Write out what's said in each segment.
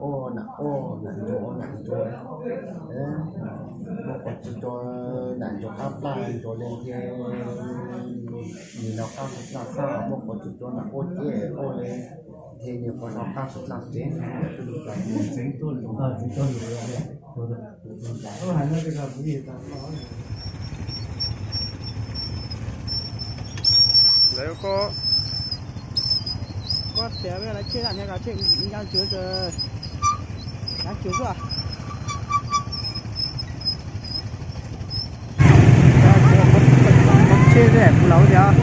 Ua nam ua nam ncuav ua nam ncuav, muaj qhov tsis tau nam ncuav qab plaj ncuav li thiab, nim no qab tsis plaj xab, muaj qhov tsis tau nam ua tiab ua li thiab, nim qhov no qab tsis plaj tsev. Lawv koj, koj tias lawv tseg, lawv tseg, lawv tseg xwb. Tseg kuv laus tias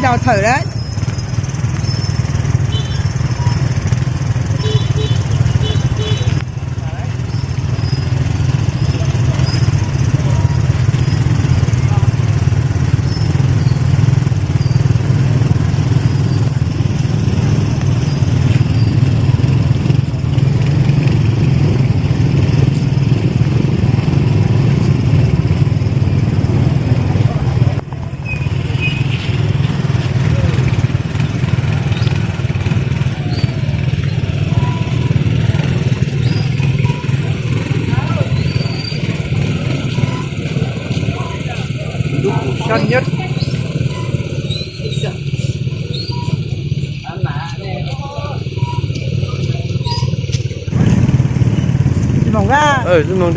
Ib tau thawm lawm. Sab nhất. Tsis moog a? Tsis moog.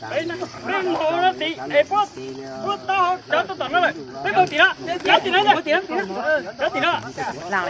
Peb mus no tim, es puab, puab tau cov tau tom no lawm, peb mus tim no, cov tim no, cov tim no, cov tim no. Mus na.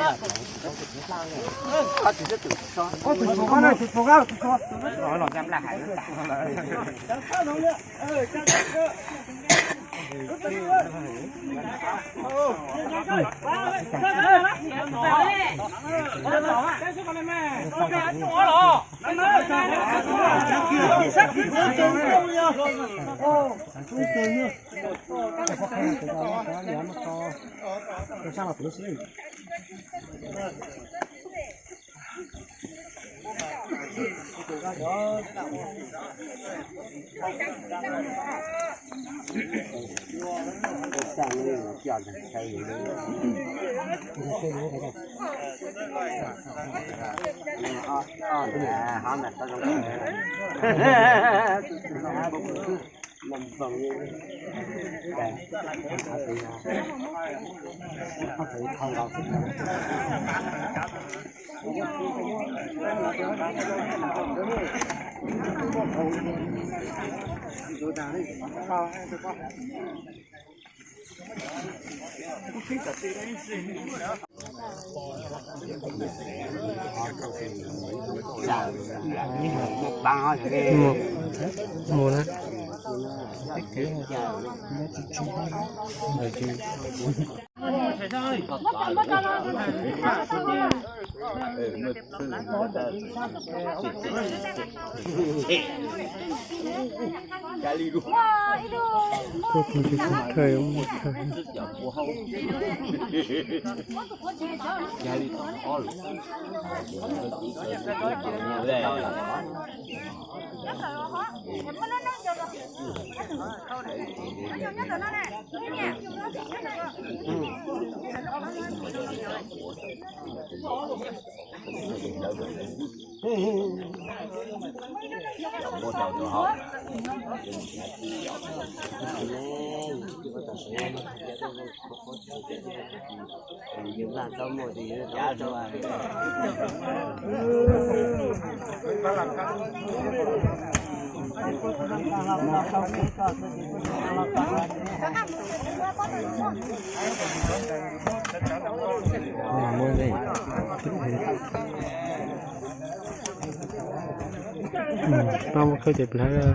Tau mus khawb ces plawv.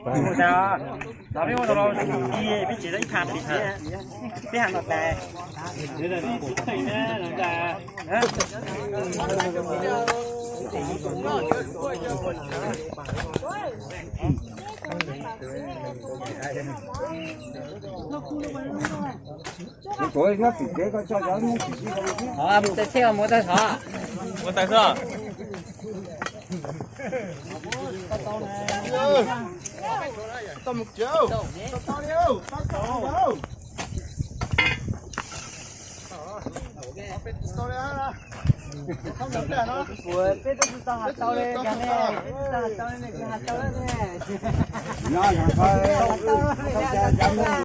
Mus tas, los peb ua tau los peb tsev tau ib phav pim thiab, peb has los tas. Mus tau thej mus tau thov. Mus tau thov. Peb tub tsis tau has tau li, yog ne, tsis tau has tau li ne, tsis has tau li ne.